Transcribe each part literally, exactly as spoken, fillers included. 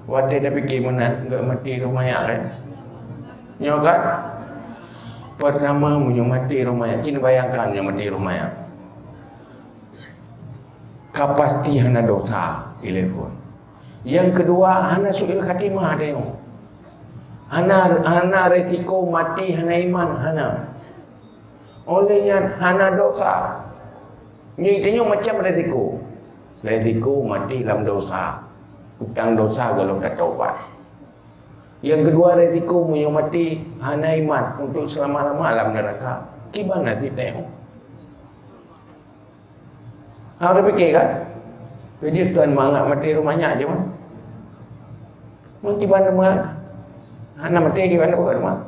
Watée tapike meunan, geuh maté roh manyak kan? Nyoe kan? Pertama, meunyoe maté roh manyak, cit bayangkan meunyoe maté roh manyak. Ka pasti hana dosa, ilée phon. Nyang keudua, hana su'il khatimah tanyoe. Hana, hana resiko maté hana iman, hana. Oleh nyan, hana dosa. Nyoe tanyoe macam resiko. Resiko maté lam dosa. Utang dosa golom tatobat. Nyang keudua resiko meunyoe maté hana iman untuk seulama-lama lam neuraka. Kiban nasib tanyoe? Ha, tapike kan? Keujeuet tuan mangat maté roh manyak jih mah. Meukiban teuma hana maté kiban teuma.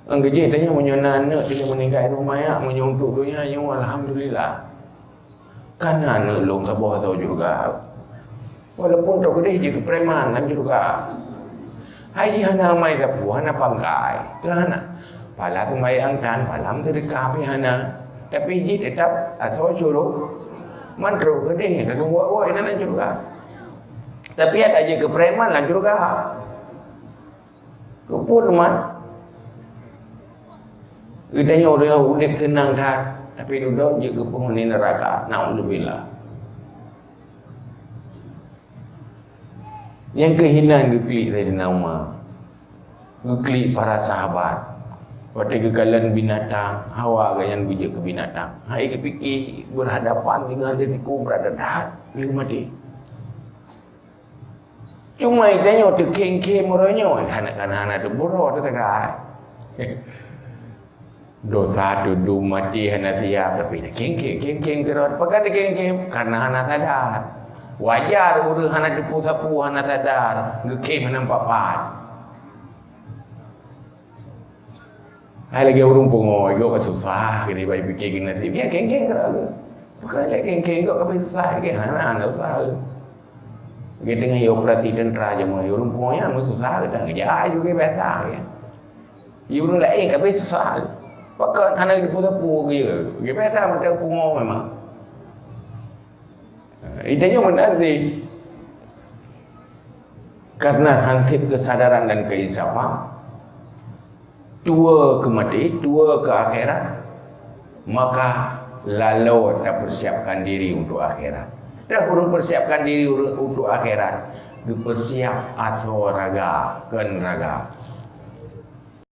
Ngon keujeuet tanyoe meunyoe na aneuk tanyoe meuninggai roh manyak, meunyoe untuk donya nyoe alhamdulillah. Kana aneuk lôn saboh atau syeuruga. Walaupun toh keudeh jeuet keu preman lam syeuruga. Hai jih hana amai sapeue, hana pangkai, keu hana. Pala seumayang tan, pala meuseudeukah pih hana. Tapi jih teutap asoe syuruga. Man troh keudeh ka geuwak-wak inan lam syeuruga. Tapi ada jeuet keu preman lam syeuruga. Keupeue teuma? Geutanyoe ureuëng udeb seunang that, tapi dudoe jeuet keu peunghuni neuraka. Naudzubillah. Nyang keuh hinan geuklik Saidina Umar. Geuklik para sahabat. Watée geukalon binatang, hawa gobnyan beujeuet keu binatang. Hai geupike berhadapan dengan risiko berat that, lheueh maté. Cuma tanyoe teukhém-khém uroe nyoe, hana, hana, hana teuburoe teusagai. Dosa tudum maté hana siap, tapi teukhém-khém, khém-khém keudroe. Pakon teukhém-khém? Karena hana sadar. Wajar ureuëng hana teupeue sapeue, hana sadar, geukhém hana pat-pat. Hai lagée ureuëng pungo, igoe ka susah, keuneuk bai pike keu naseb. Ya, kéng-kéng keudroe. Pakon lé kéng-kéng, igoe ka bai susah, igoe hana, hana susah. Igoe teungoh operasi teuntra jameun, ureuëng pungo nyan meususah, geutanyoe geujak juga biasa, ya. Ya, ureuëng laén ka bai susah. Pakon hana geupeu-peu, ya, ya biasa macam pungo memang. Itu nyoe meunan sih. Karena hansip kesadaran dan keinsafan, tuwo keu maté, tuwo keu akhirat, maka lalo tapersiapkan diri untuk akhirat. Dah ureuëng persiapkan diri ureuëng untuk akhirat, geupersiap asoe raga, kon raga.